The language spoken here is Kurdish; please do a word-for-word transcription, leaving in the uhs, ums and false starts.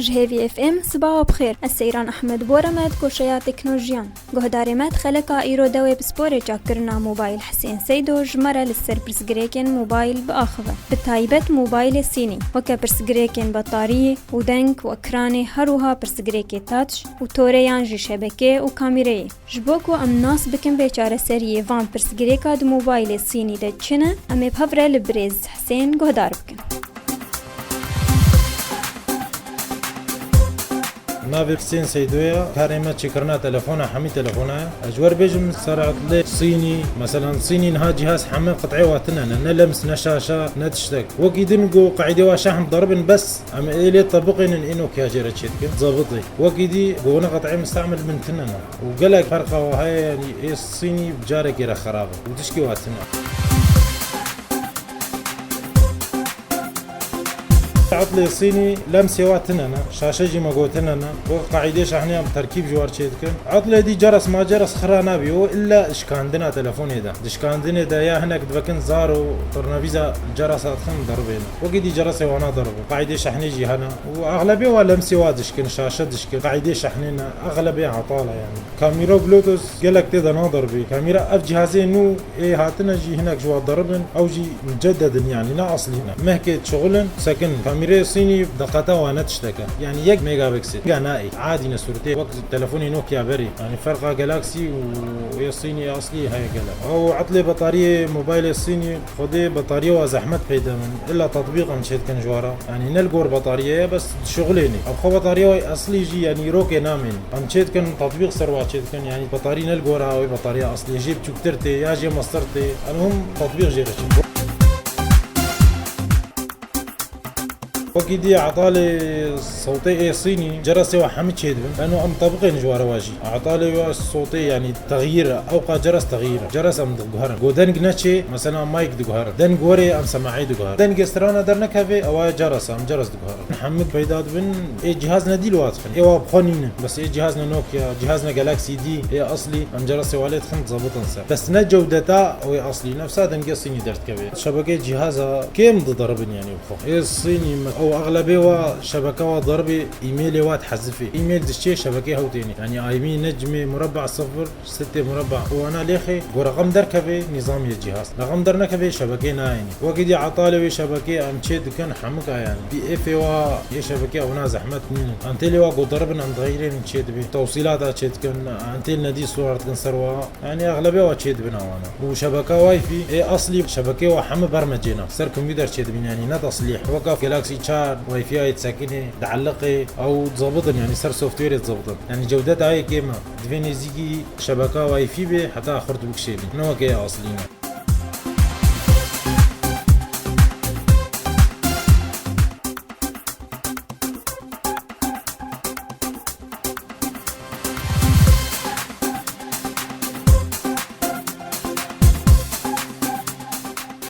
Ji Hêvî F M, sibawa bi xêr. Ez Seyran Ehmed Bora me di koşeya teknolojiyan. Guhdarê me di xeleka îro dewê pisporê çakkirina mobayl Hisên Seydo ji me re li ser pirsgirêkên mobayl biaxive. Bi taybet mobaylê Sînî, weke pirsgirêkên betariyê û deng û ekranê, her wiha pirsgirêkê touch û torê yan jî şebekê û kamîreyê. Ji bo ku em nas bikin vê çareseriyê van pirsgirêka di mobaylê Sînî de çi ne, em ê bi hev re li birêz Hisên guhdar bikin. Navê Hisên Seydo ye, karê me çêkirina telefona, hemî telefona ye. Ez ji we re bêjim ser etlê Sînî, meselan Sînî niha cîhaz hemî qit'ê wa tune ne, ne lems, ne şaşa, ne tiştek. Wekî din ku qeydê wa şahin deribin bes, em ê lê tebiqênin ê Nokia jê re çêdikin, zebitê. Wekî dî ku ne qit'ê mistemil bin tune ne. Û gelek ferqa wa heye, yanî ê Sînî carekê re xerab e û tişkê wa tune. Etlê Sînî lemsê wa tune ne, şaşe jî me gotine ne. Wek qaîdê şahnê em terkîb ji war çêdikin. Etlê dî ceres ma ceres xira nabî, o illa şikandina telefonê de. Di şikandinê de ya hinek divekin zar û tornavîza ceresa dixin deribêne. Wekî dî ceresê wana deribin. Qaîdê şahnê jî hene. Û exlebê wa lemsê wa dişkin, şaşe dişkin. Qaîdê şahnê ne, exlebê hetal e yanî. Kamîra û Bluetooth gelek tê de naderbî. Kamîra ev cihazê nû ê hatine jî hinek ji wa deribin. Ew jî muceded in yanî ne aslî ne. Mehkê dişixulin, sekin. Kamîrê Sînî deqeta wa ne tişteke. Yanî yek megapiksel. Ga nayê. Adî ne sûretê. Wek telefonê Nokia berê. Yanî ferqa Galaxy û ê Sînî ê aslî heye gelek. Ew etlê betariyê mobaylê Sînî Xwedê betariyê wa zehmet peyda min. Illa tatbîq em çêdikin ji wara. Yanî ne li gor betariyê ye, bes dişixulênî. Ev xwe betariyê wa eslî jî, yanî rokê namênî. Em çêdikin, tatbîq ser wa çêdikin. Yanî betarî ne li gor a wê betariya eslî. Jê biçûktir tê, ya jê mestir tê. Elmuhim tatbîq jê re çêdikin. Wekî dî etalê sewtê ê Sînî, ceresê wa hemî çêdibin. Eno em tebiqên ji wara wa jî. Etalê wa sewtê, yanî texyîr e. Ewqa ceres texyîr e. Ceres em diguherin. Go deng neçê, mesela mayk diguherin. Deng werê em semaê diguherin. Dengê strana dernekevê, ewa ye ceres e, em ceres diguherin. Hemik peyda dibin, ê cihaz ne dî li wa dixin. Ê wa bi xwe nînin. Bes ê cihaz ne Nokia, cihaz ne Galaxy dî, ê eslî, em ceresê wa lê dixin, dizebitin ser. Bes ne cewdeta wê eslî, nefsa dengê Sînî derdikevê. Şebekê cihaza kêm dideribin yanî. Ê Sînî me, ew exlebê wa şebeke wa deribê, îmêlê wa dihezifê. Îmêl diçê şebekê hew tênê. Yanî I P necmê mureba sifir, sitê mureba. Û ana lêxê, go reqem derkevê nîzamiyê cihaz. Reqem dernekevê şebekê nayênî. Wekî dî etalê wê şebekê em çê dikin hemika yanî. Pî êfê wa yê şebekê ewna zehmet nînin. Antêlê wa go deribin em dixeyirên çê dibê. Tewsîlata çê dikin, antêl nedî suwar dikin ser wa. Yanî exlebê wa çê dibin awana. Û şebeka Wi-Fi, ê aslî şebekê wa hemî bermecêna. Ser kompûter çê dibin, yanî ne teslîh. Weka Galaxy çar, Wi-Fi yê disekinê, dieliqê, ew dizebitin, yanî ser softwêrê dizebitin. Yanî cewdeta yê kêm e. Divê nêzîkî şebeka Wi-Fi bê, heta xurt bikişênî. Ne weke yê aslî ne.